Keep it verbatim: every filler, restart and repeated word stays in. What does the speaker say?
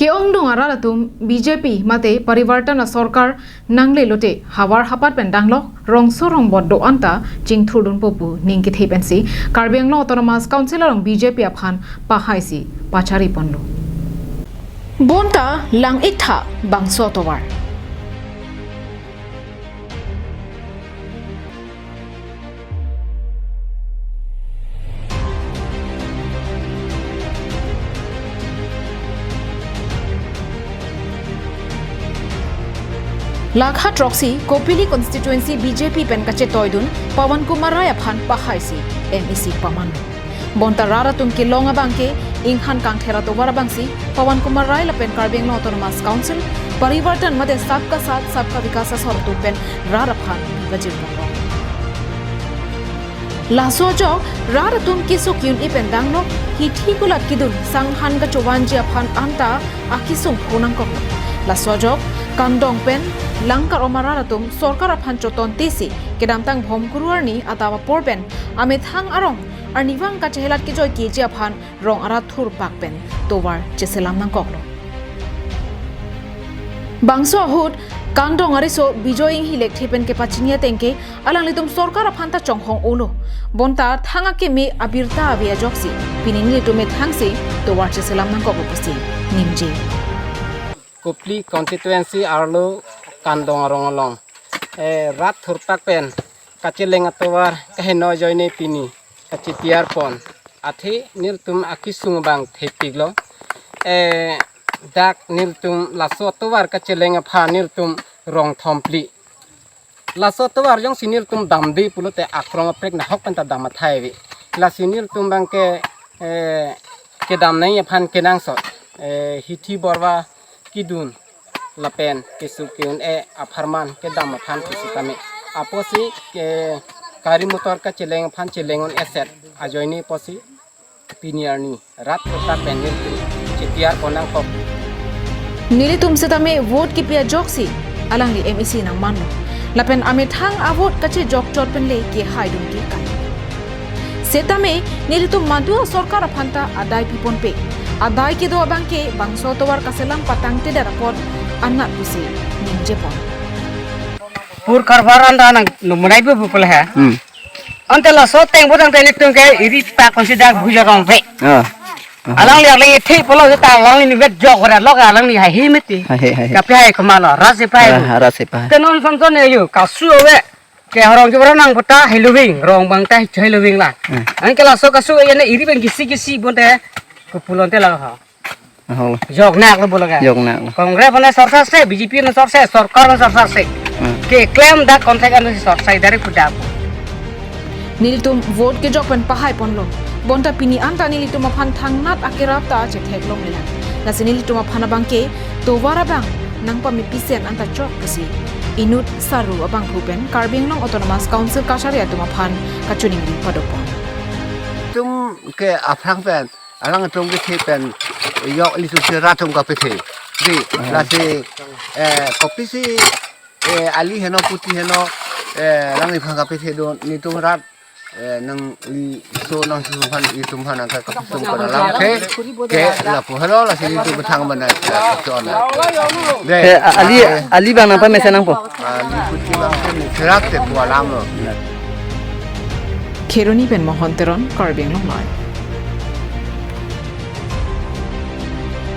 Ke-ongdung arat atum B J P mate Parivartan asorkar nangle lote havar hapat pen danglok rongso rongbot do-an ta chingthurdunpo pu ning kethe pensi Karbi Anglong Autonomous Council along B J P aphan pahaisi pachari ponlo. Bonta lang-iktha bangso atovar. Lakha throksi Kopili constituency B J P pen kachetoidun Pawan Kumar Rai aphan pahaisi M E C paman. Bonta rat atum kelong abangke inghan kangthera tovar abangsi Pawan Kumar Rai lapen Karbi Anglong Autonomous Council Parivartan mate Sabka Saath Sabka Vikas asor atum pen rat aphan bajir ponlo. Laso ajok rat atum kesuk un-e pen danglok hithi kulat kedun sanghan kachovanji aphan anta akesung phonangkoklo. Laso ajok kangdong pen langkar-om arat atum sorkar aphan chotontesi kedamtang Bhomkuru arni adap apor pen amethang arong arnivang kachehelat kejoi keji aphan rong arat thurpak pen tovar cheselam nangkoklo. Bangso ahut kangdong ariso Bijoy Enghee Lekthe pen kepachini atengke alanglitum sorkar aphan ta chonghong-olo. Bonta thang akeme abirta ave ajoksi pini nelitum methangsi tovar cheselam nangkoklo pusi ningje. Kopili constituency arlo kangdong arong along, eh, rat thurpak pen kacheleng atovar kaheno ajoine pini kachitiar pon. Athe nelitum akesung abang thepiklo. Eh, dak nelitum laso atovar kacheleng aphan nelitum rong thom phli. Laso atovar jongsi nelitum damde pulote akrong aprek nahok pen ta dam athai ave. Lasi nelitum abangke, eh, kedam nangji aphan kenangsot, eh, hithi borva kedun lapen kesuk ke-un-e apharman kedam aphan pusitame. Apotsi ke gari motor kacheleng aphan cheleng un-eset ajoine apotsi pini arni rat kota pen nelitum chitiar pon nangkok. Nelitum setame vote kepi ajoksi alangli M E C nangmanlo. Lapen amethang avote kachejok chot pen le kehaidun ke kai. Setame nelitum madu asorkar aphan ta adai piponpe. Adai kedo abangke bangso atovar kaselam patangtedet apot anat pusi ningjepon. Pur karbar anta nang numunai bu pupul ha. Hmm. Ante laso ateng bo tangte nelitum ke iri pak konsi dak bhuja rongpe. Ah. Aha. Alangli arleng ithi pulo ta alangli ni vet jok ora lok alangli haihe mati. Haihe, haihe. Kapi hai kemalo, ras si pai. Ah, ras si pai. Te non son son yo, kasu ave. Ke horong ke orang nang puta heloving, rong abang ta heloving la. Hmm. Anke laso kasu ye ne iri abang kisi kisi bonte kupulonte la ha. Aho. Jok nak lo bolaga. Jok nak lo. Congress aphan sorkar se, B J P aphan sorkar se, sorkar aphan sorkar se. Hmm. Keklem dak kontrak an sorkar se dari kuda. Nelitum vote kejok pen pahai ponlo. Bonta pini anta nelitum aphan thangnat akerap ta chetheklonglelang. Lasi nelitum aphan abangke tovar abang nangpamepisen anta chok pusi inut saru abangphu pen Karbi Anglong Autonomous Council kachari atum aphan kachiningri padopon. Tum ke aphrang pen alang atum kethe pen yok ilitum si rat atum kapethe. Di, hmm, lasi, eh, kopisi, eh, ali heno puti heno, eh, alangliphan kapethedun nelitum rat, eh, nangliso nangsumphan itum aphan angka kapisung pen alamthe ke lapu helo lasi nelitum bethang mana chona. De, eh, a-, ali, eh, ali abang nangpamesen nangpo. Ali puti abang ke ni serak te pu alamlo. Kheroni pen Mohon Teron, Karbi Anglong Live.